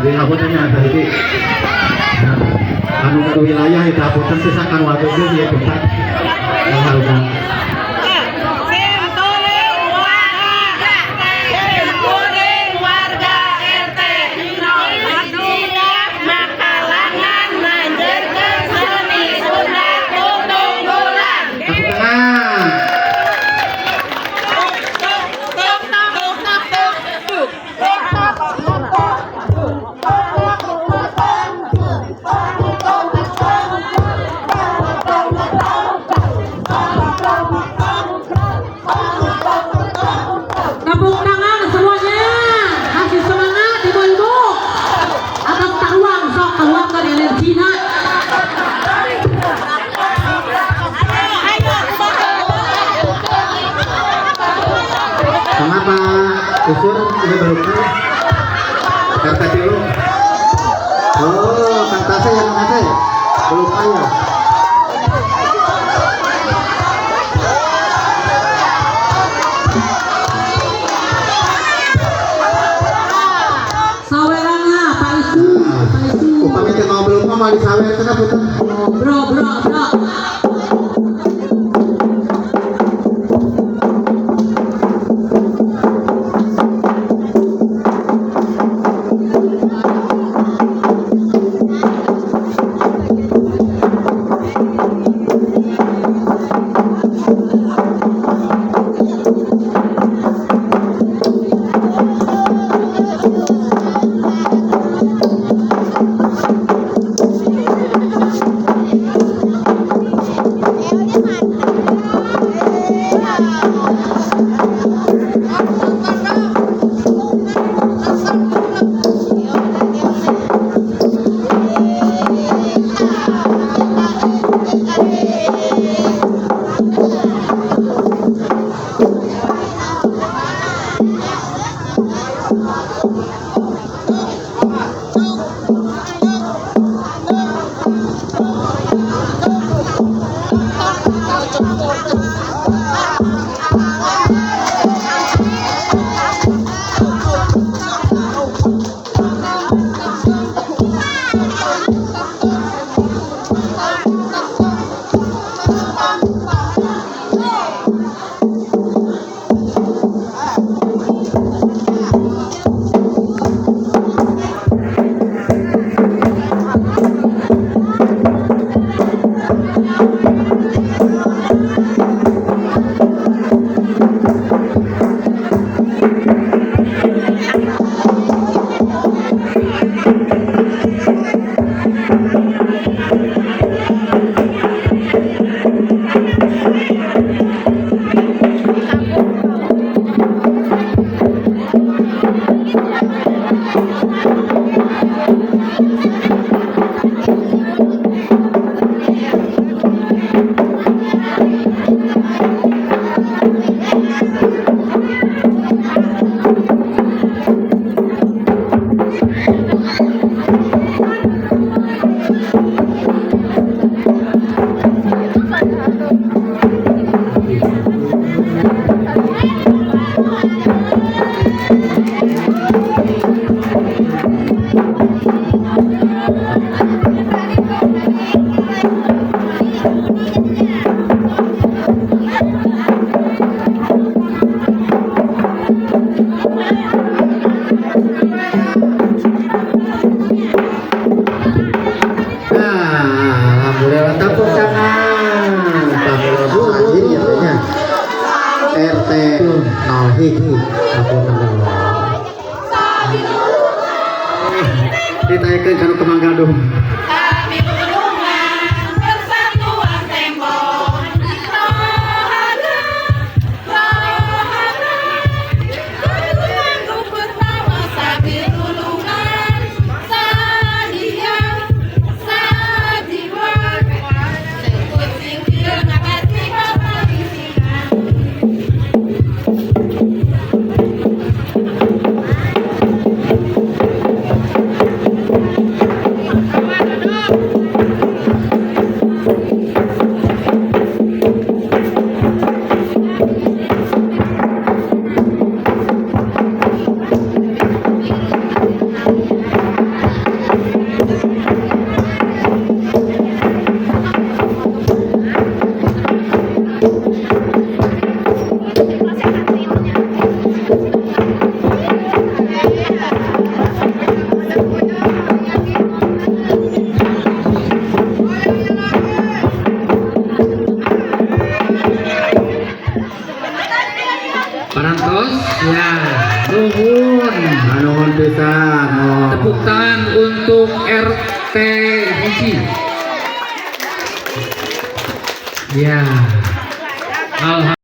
Jadi hapunten nya tadi. Nah, anu ke wilayah itu hapunten sisa kan waktu itu ya tempat. Alhamdulillah. Simkuring warga RT 03 Makalangan manjerkeun seni Sunda tutunggulan. Tepuk tangan. Tuk tuk tuk tuk tuk. Tepuk tangan semuanya. Kasih semangat ibu-ibu. Atas taruang sok keluarkan energina. Sama Pak Usur ini belum RT tilu. Oh, Kang Tase ya, Kang Tase. Belum kaya. Sawerana Pak Isu, Pak Isu. Upami teu ngobrol mah moal disawer cenah punten. Bro, bro, bro. Nah, alhamdulillah tepuk tangan. Bu, bu, ya nya. RT 0 hiji. Hapunten. Ditaekeun kana Kemang Gadung. Sabilulungan persatuan tembok. Rohana, rohana, Tulangku pertama sabilulungan, sadiang, sajiwa, Sekut singkir ngangkat di Nuhun. Nuhun pisan. Oh. Tepuk tangan untuk RT 1. Ya. Alhamdulillah.